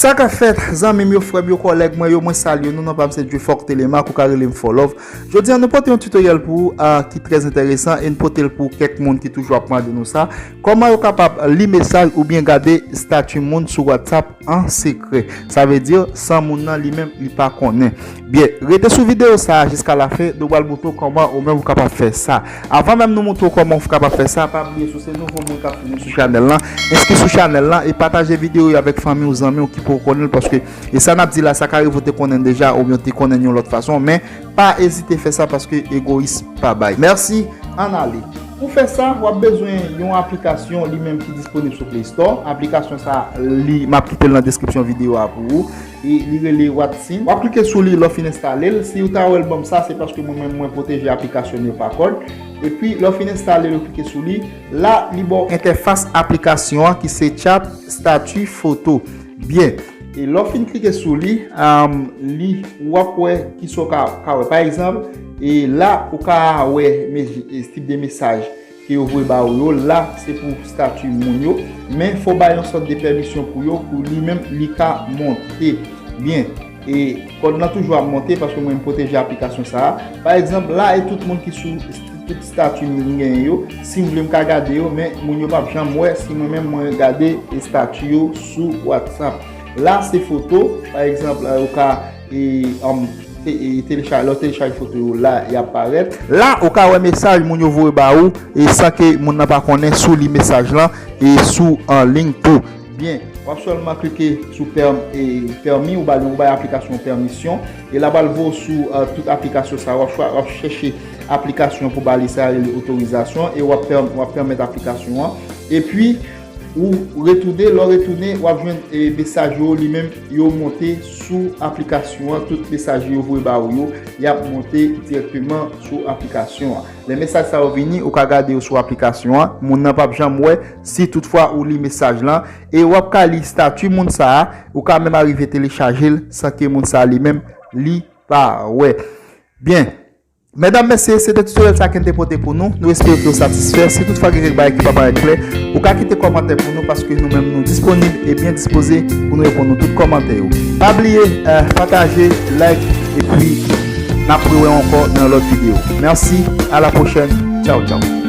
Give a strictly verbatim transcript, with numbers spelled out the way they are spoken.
Sa k ap fèt, zanmi m yo, frè m yo, kòlèg mwen yo, mwen salye nou, non pa m se Dieufort Telemaque, ou ka rele m Fò Love. Jodi a, nou pote yon tutoriel pou ou a, ki trè enteresan e n pote l pou kèk moun ki toujou ap mande nou sa. Kòman yo kapab li mesaj oubyen gade estati moun sou WhatsApp an sekrè? Sa vle di, san moun nan li menm, li pa konnen. Byen, rete sou videyo sa a jiska lafen, nou pral montre w kòman ou menm ou kapab fè sa. Avan menm nou montre w kòman ou kapab fè sa, pa bliye si w se nouvo moun k ap swiv nou sou chanèl lan, enskri sou chanèl lan e pataje videyo yo avèk fanmi w, zanmi w ki poko konnen l, paske e sa n ap di la, sa ka rive w te konnen l deja oubyen w te konnen l yon lòt fason, men pa ezite fè sa paske egoyis pa bay. Mèsi, ann ale. Pou fè sa, w ap bezwen yon aplikasyon li menm ki disponib sou Play Store. Aplikasyon sa, li, m ap kite l nan deskripsyon videyo a pou ou. E li rele Watson. W ap klike sou li lè w fin enstale l. Si w ta wè l ban m sa, se paske mwen menm mwen pwoteje aplikasyon m yo pa kòd. Epi lè w fin enstale l, w klike sou li. La, li ba w entèfas aplikasyon an ki se chat, estati, foto. Byen. E lè w fin klike sou li, um, li, w ap wè kisa w ka, ka wè. Pa egzanp, e la, ou ka wè mes- e tip de mesaj ke yo voye ba ou yo. La, se pou estati moun yo. Men fò w bay yon sòt de pèmisyon pou yo, pou li menm, li ka monte. Byen, e kòd lan toujou ap monte paske mwen m pwoteje aplikasyon sa a. Pa egzanp, la e tout moun ki sou tout estati m genyen yo. Si m vle m ka gade yo, men moun yo p ap janm wè si mwen menm mwen gade estati yo sou WhatsApp. La se foto, pa egzanp, ou ka e, um, te- e, telecha- lè w telechaje foto yo la, y ap parèt. La, ou ka wè mesaj moun yo voye ba ou e san ke moun nan pa konnen si w li mesaj lan e si w an liy tou. Byen, w ap sèlman klike sou pèm- e, pèmi, ou ba li, ou bay aplikasyon pèmisyon. E l ap al voye w sou uh, tout aplikasyon sa. W ap, chwa- w ap chèche aplikasyon pou ba li sa rele otorizasyon e w ap, pèm- w ap pèmèt aplikasyon an. Epi, ou retounen, lè w retounen, w ap jwenn e, mesaj yo, li menm, yo monte sou aplikasyon an. Tout mesaj yo voye ba ou yo, y ap monte dirèkteman sou aplikasyon an. Lè mesaj sa yo vini, ou ka gade yo sou aplikasyon an. Moun nan p ap janm wè si toutfwa ou li mesaj lan. E w ap ka li estati moun sa a, ou ka menm arive telechaje l san ke moun sa a li menm li pa wè. Byen, medam, mesye, se te tutoriel sa ke n te pote pou nou. Nou espere ke w satisfè. Si toutfwa gen kèk bagay ki pa parèt klè, ou ka kite kòmantè pou nou paske nou menm nou disponib e byen dispoze pou nou reponn nou tout kòmantè yo. Pa bliye, eh, pataje, like, epi n ap rewè ankò nan yon lòt videyo. Mèsi, a la pwochèn. Tchaw, tchaw.